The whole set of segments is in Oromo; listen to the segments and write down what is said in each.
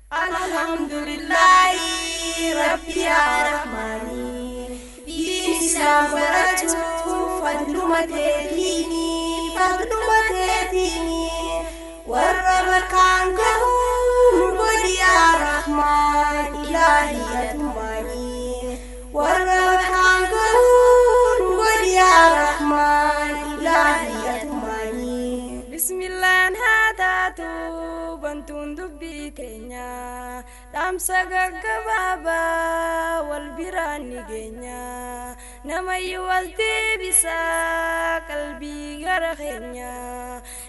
Alhamdulillahi Rabbi ya Rahmani, diin islaam barachuu fadluma teetiini, fadluma teetiini. Warra bakkaan gahuu nu godhi yaa Rahmaan ilaahi atumaanii. Warra bakkaan gahuu nu godhi yaa Rahmaan ilaahi atumaanii. Bismillaan haa taatu bantuun dubbii teenya, dhaamsa gaggabaabaa wal biraan ni geenya, namayyuu wal deebisaa qalbii gara keenya,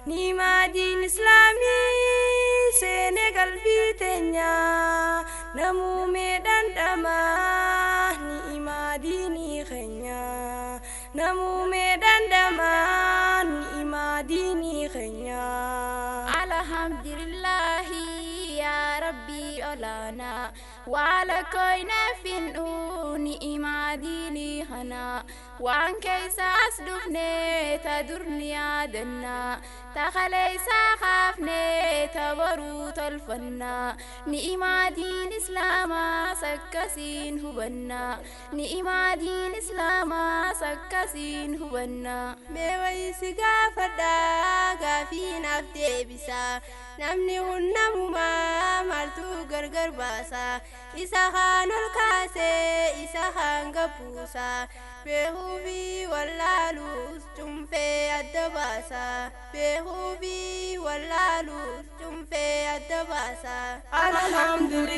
niimaa diin islaamii seene qalbii teenya, namuu mee dhandhamaa ni'imaa diinii keenya, namuu mee dhandhamaa ni'imaa diinii keenya. Alhamdulillahi yaa Rabbii olaanaa, waala koyna fin'u ni'imaa diinii kana, waan keeysaas dhufne ta durni yaadannaa, ta kaleeysaa kaafne ta boruu tolfannaa, ni'imaa diin islaamaa sakkasiin hubannaa, ni'imaa diin islaamaa sakkasiin hubannaa. Mee wayii si gaafadhaa gaafii naaf deebisaa, namni kun namumaa maaltu gargar baasa? Isa kaan ol kaasee isa kaan gabbuusa, beekuu fi wallaaluus cunfee adda baasa, beekuu fi wallaaluus cunfee adda baasa.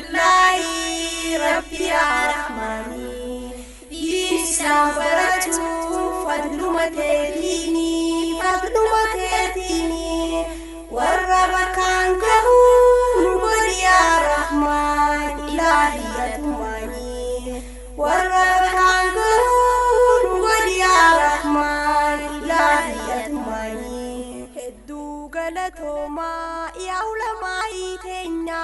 Alhamdulillahi Rabbi yaa Rahmaani, diin islaam barachuu fadluma teetiini, fadluma teetiini. Warra bakkaan gahuu nu godhi yaa Rahmaan ilaahi atumaanii. Warra bakkaan gahuu nu godhi yaa Rahmaan ilaahi atumaanii. Hedduu galatoomaa yaa ulamaa'ii teenya,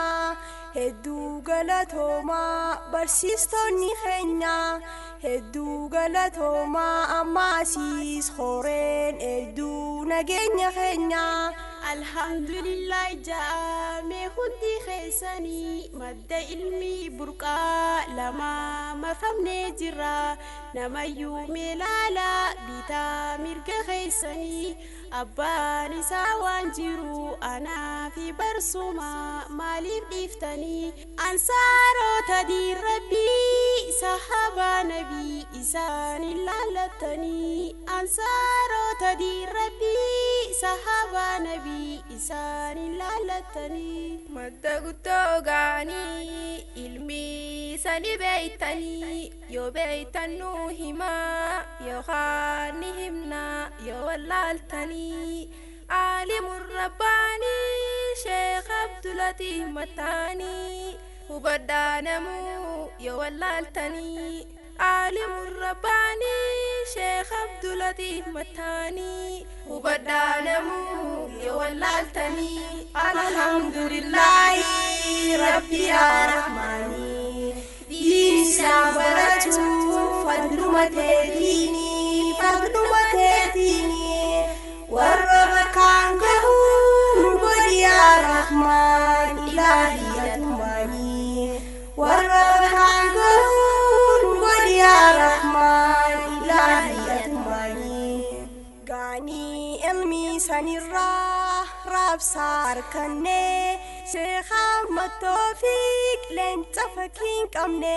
hedduu galatoomaa barsiistonni keenya, hedduu galatoomaa ammaasiis horeen hedduu nageenya keenya. Alhamdulillah jaame hundi keessanii, madda ilmii burqaa lama marfamnee jirra, namayyuu meelaala bitaa mirga keessanii, abbaan isaa waan jiru anaa fi barsuma maaliif dhiiftanii? Ansaarota diin Rabbii sahabaa nabii isaan hin laallattanii, ansaarota diin Rabbii sahabaa nabii isaan hin laallattanii. Madda guddoo gaanii ilmi sani beeytanii, yoo beeytan nuu himaa yookaan ni himnaa yoo wallaaltanii. Aalimun Rabbaanii Sheekh Abdulatiif Mattaanii, hubadhaa namuu yoo wallaaltanii. Aalimun Rabbaanii Sheekh Abdulatiif Mattaanii, hubadhaa namuu yoo wallaaltanii. Alhamdulillahi Rabbi yaa Rahmaani, diin islaam barachuu fadluma teetiini, fadluma teetiini. Warra bakkaan gahuu nu godhi yaa Rahmaan ilaahi atumaanii. Warra bakkaan gahuu nu godhi yaa Rahmaan ilaahi atumaanii. Gaanii ilmi sanirraa raabsaa harkanne, Sheekh Ahmad Toofiq leenca fakkii hin qabne,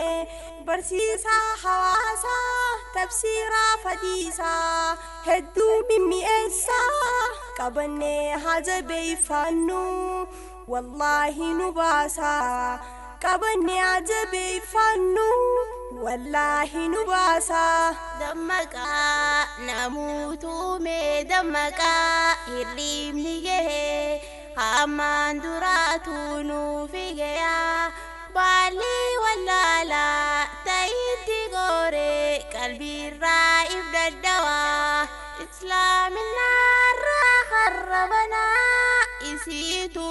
barsiisaa hawaasaa tafsiiraa fadiisaa hedduu mimmi'eessaa, qabannee haa jabeeffannu wallaahi nu baasaa, qabannee haa jabeeffannu wallaahi nu baasaa. Dammaqaa namuutu mee dammaqaa, hirriibni gahee hammaan duraatu nuufi gayaa, baalli wallaalaa ta'itti gooree qalbiirraa if daddawaa, islaaminaarraa harrabanaa isiitu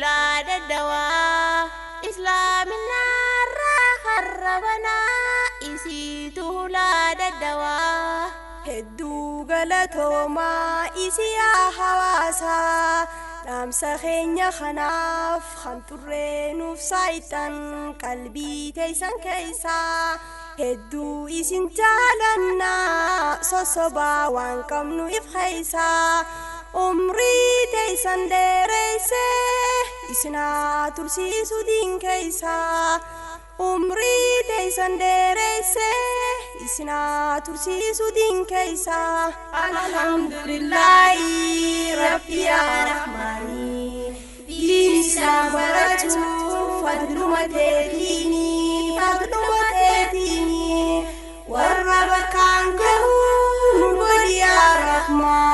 laa daddawaa, islaaminaarraa harrabanaa isiitu laa daddawaa. Hedduu galatoomaa isiyaa hawaasaa. Dhaamsa keenya kanaaf kan turree nuuf saayitan qalbii teessan keessaa hedduu isin jaalannaa, sosobaa waan qabnu if keessaa. Umrii teessan dheereessee isinaa tursiisu diin keessaa. Umrii teessan dheereessee isinaa tursiisu diin keessaa. Alhamdulillahi rabbi yaa rahmaanii, diin isaa barachuun fadluma teetiini, fadluma teetiini. Warra bakkaan gahuu nu godhi yaa rahmaan.